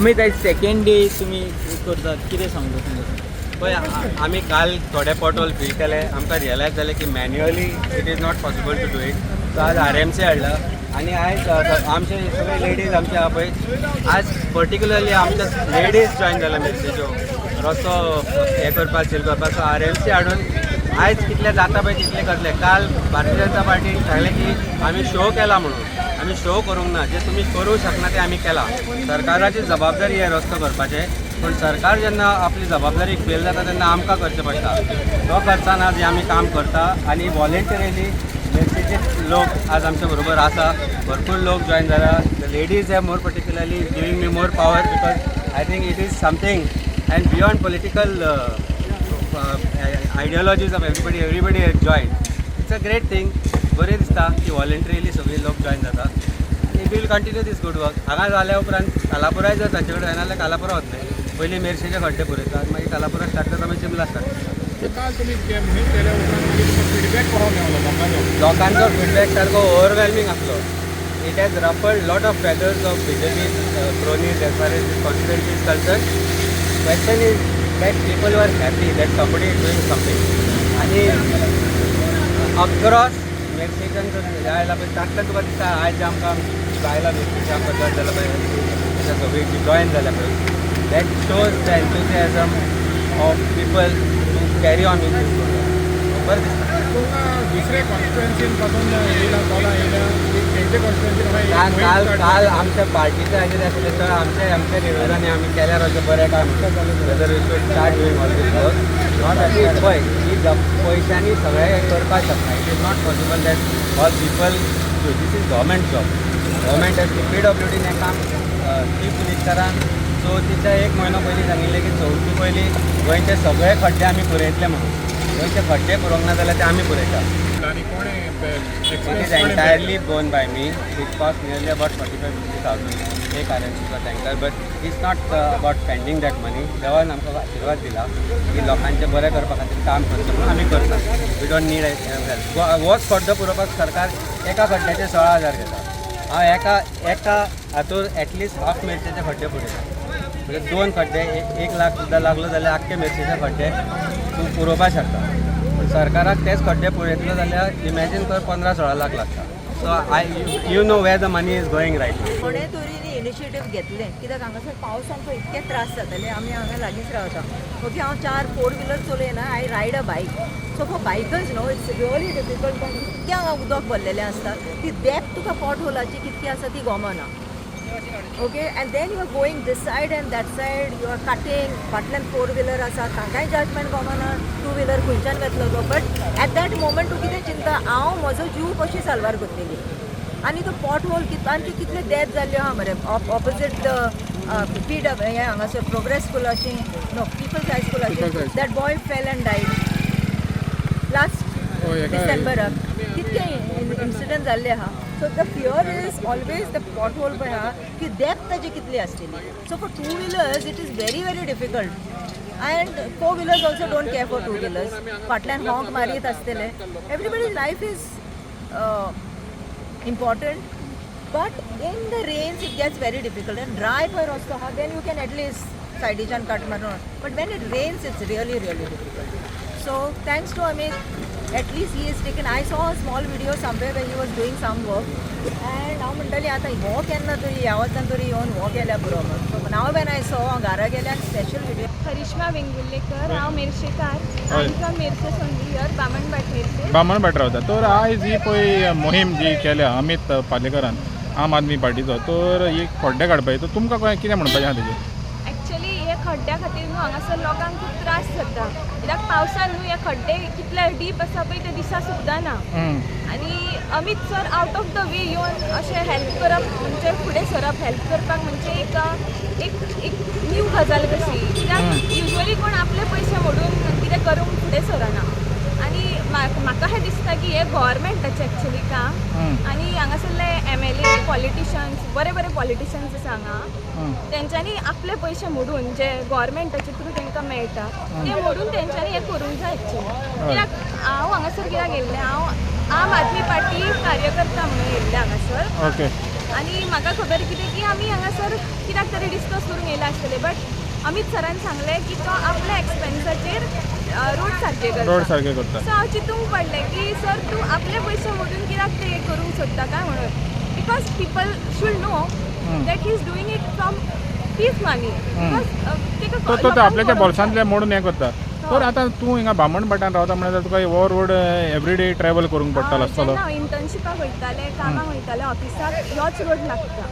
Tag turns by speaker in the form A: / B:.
A: अमित, आयज second day तुमी करतात, कितें सांगता तुमकां?
B: पळय, आमी काल थोडे पोटहोल फील केले. आमकां रियलायज जालें की manually it is not possible to do it. So आज RMC हाडला आनी आयज आमचे सगळे लेडीज आमचे आहा पळय, आज पर्टिक्युलरली आमच्या लेडीज जॉयन जाल्या मेरशेच्यो रस्तो हें करपाक, सील करपाक. सो RMC हाडून आयज कितले जाता पळय तितले करतले. काल भारतीय जनता पार्टीन सांगलें की आमी शो केला म्हणून. आमी शो करूंक ना. जे तुमी करूंक शकना तें आमी केलां. सरकाराची जबाबदारी हे रस्तो करपाचें, पूण सरकार जेन्ना आपली जबाबदारी फेल जाता तेन्ना आमकां करचें पडटा. तो खर्चान आज हें आमी काम करता आनी वॉलेंटरीली मेरशेचे लोक आज आमच्या बरोबर आसा. भरपूर लोक जॉयन जाला. The ladies have more particularly giving me more power because I think it is something and beyond political ideologies of everybody, everybody has joined. It's a great thing. बरें दिसता की वॉलेंटरीली सगळी लोक जॉयन जाता आनी we'll continue this good work. हांगा जाल्या उपरांत कालापुराय जर तांचे कडेन जायना जाल्यार कालापुरा वतले. पयलीं मेरशेचे खड्डे पुरयता आनी मागीर कालापुरा स्टार्ट करता, मागीर चिंबला स्टार्ट करता.
C: काल तुमी मोहीम केल्या उपरांत मागीर तुमकां फिडबॅक कसो मेळ्ळो लोकांचो?
B: लोकांचो फिडबॅक सारको ओवरवेल्मिंग आसलो. It has ruffled lot of feathers of BJP cronies as far as this constituency is concerned. Question is that people were happy that somebody is doing something. आनी अक्रॉस मेरशेच्यान जर आयला पळय, तातूंतल्यान तुका दिसता, आयज आमकां बायलां मेरशेची आमकां जॉयन जाल्या पळय, तेच्या सगळीं जी जॉयन जाल्या पळय, that shows the enthusiasm of people to carry on with this program. बरें दिसता.
C: तुमकां दुसरे कॉन्स्टिट्युएन्सीन पासून येयला, कॉलां येयल्या की तेंचे कॉन्स्टिट्युएन्सीन?
B: काल काल काल आमच्या पार्टीच्या हाजेर आशिल्ले तर आमच्या आमच्या लिडरांनी आमी केल्यार अशें बरें काय म्हणून, whether we should start doing all this work. Not पळय, ही पयशांनी सगळें करपाक शकना. It is not possible that all people do this. Is government job. Government has to. PWDन हें काम चीफ मिनिस्टरान चवथीच्या एक म्हयनो पयलीं सांगिल्लें की चवथी पयलीं गोंयचे सगळे खड्डे आमी पुरयतले म्हणून. गोंयचे खड्डे पुरोवंक ना जाल्यार ते आमी पुरयता.
C: आनी कोणे
B: It is entirely borne by me. It costs nearly about 45 50,000 एक RMC tanker, but it's not about spending that money. देवान आमकां आशिर्वाद दिला की लोकांचें बरें करपा खातीर काम करचें म्हणून आमी करता. We don't need help. होच खड्डो पुरोवपाक सरकार एका खड्ड्याचे 16,000 घेता. हांव एका एका हातूंत एटलिस्ट हाफ मेरशेचे खड्डे पुरयता. म्हणजे दोन खड्डे 1 लाख सुद्दां लागलो जाल्यार आख्खे मेरशेचे खड्डे तूं पुरोवपाक शकता. पूण सरकाराक तेच खड्डे पुरयतलो जाल्यार इमॅजीन कर, 15-16 लाख लागता. So I you know where the money is going, right?
D: कोणें तरी इनिशिएटीव घेतलें, कित्याक हांगासर पावसान पळय इतके त्रास जाताले. आमी हांगा लागींच रावता, ओके. हांव चार फोर व्हिलर चलयना, I ride a bike. So for bikers, no, it's really difficult. कारण इतकें हांगा उदक भरलेलें आसता ती डेप्थ तुका पॉट होलाची कितकी आसा ती Gomna, okay. And then you are going this side and that side, you are cutting. फाटल्यान फोर व्हिलर आसा, तांकांय जजमेंट गोमना टू व्हिलर खंयच्यान वेतलो तो. बट एट that moment तूं कितें चिंता, हांव म्हजो जीव कशी साल्वार करतली? आनी तो पॉट होल कित आनी कितले डेथ जाल्ल्यो आहा मरे. ऑपोजीट the P W हें हांगासर प्रोग्रेस स्कुलाची, नो, पिपल्स हाय स्कुलाची, that boy fell and died last डिसेंबराक. कितके इन्सिडंट जाल्ले आहा. So the fear is always the pot hole पळय आहा की डेप्थ ताजी कितली आसतली. So for two wheelers it is very very difficult and four wheelers also don't care for two wheelers. फाटल्यान हॉंक मारीत आसतले. Everybody life is important, but in the rains it gets very difficult. And dry पळय रस्तो आहा, then you can at least सायडीच्यान cut मारून, but when it rains it's really really difficult. So thanks to Amit, at least he has taken. I saw a small video somewhere where he was doing some work and हांव म्हणटाली, आतां हो केन्ना तरी ह्या वचन तरी येवन हो केल्यार पुरो म्हूण. So now when I saw, हांव घरा गेल्यार स्पेशल व्हिडिओ.
E: करिश्मा वेंगुर्लेकर, हांव मेरशेकार. I from Merces only, here Bamanbhat, Merces.
C: Bamanbhat रावता. तर आयज ही पळय मोहीम जी केल्या अमित पालेकरान, आम आदमी पार्टीचो, तर ही खड्डे काडपाची, तर तुमकां कितें म्हणपाचें आहा तेजेर?
E: एक्चुअली हे खड्ड्या खातीर न्हू हांगासर लोकांक खूब त्रास जाता, कित्याक पावसान न्हू हे खड्डे कितले डीप आसा पळय ते दिसा सुद्दां ना. आनी Amit sir out of the way येवन अशें हेल्प करप म्हणजे, फुडें सरप हेल्प करपाक म्हणजे एक एक एक न्यू गजाल कशी, कित्याक युजली कोण आपले पयशे मोडून कितें करूंक फुडें सरना. आनी म्हाका हें दिसता की हें गव्हर्मेंटाचें एक्चुली काम आनी हांगासरले MLA, politicians, बरे बरे पॉलिटिशन्स आसा हांगा, तेंच्यांनी आपले पयशे मोडून, जे गव्हर्मेंटाचे थ्रू तांकां मेळटा ते मोडून तेंच्यांनी हें करूंक जाय एक्चुली. कित्याक हांव हांगासर कित्याक येयल्लें, हांव आम आदमी पार्टी कार्यकर्ता म्हणून येयल्लें हांगासर. आनी म्हाका खबर कितें की आमी हांगासर कित्याक तरी डिस्कस करूंक येयल्ले. आसतलें, बट अमीत सरान सांगलें की तो आपल्या एक्सपेन्साचेर रोड सारके
C: रोड
E: करता.
C: सारके करता.
E: सो हांव चिंतूंक पडलें की सर तूं आपले पयशे मोडून कित्याक ते करूंक सोदता काय म्हणून, because people should know that he is doing it from his money, because
C: तो तो तो आपल्याच्या बोल्सांतले मोडून हें करता. तर आतां तूं हिंगा बामणभाटान रावता म्हणल्यार तुका हो रोड एवरीडे ट्रॅवल करूंक पडटालो आसतलो.
E: जेन्ना हांव इंटर्नशिपाक वयतालें, कामाक वयतालें, ऑफिसाक ह्योच रोड लागता.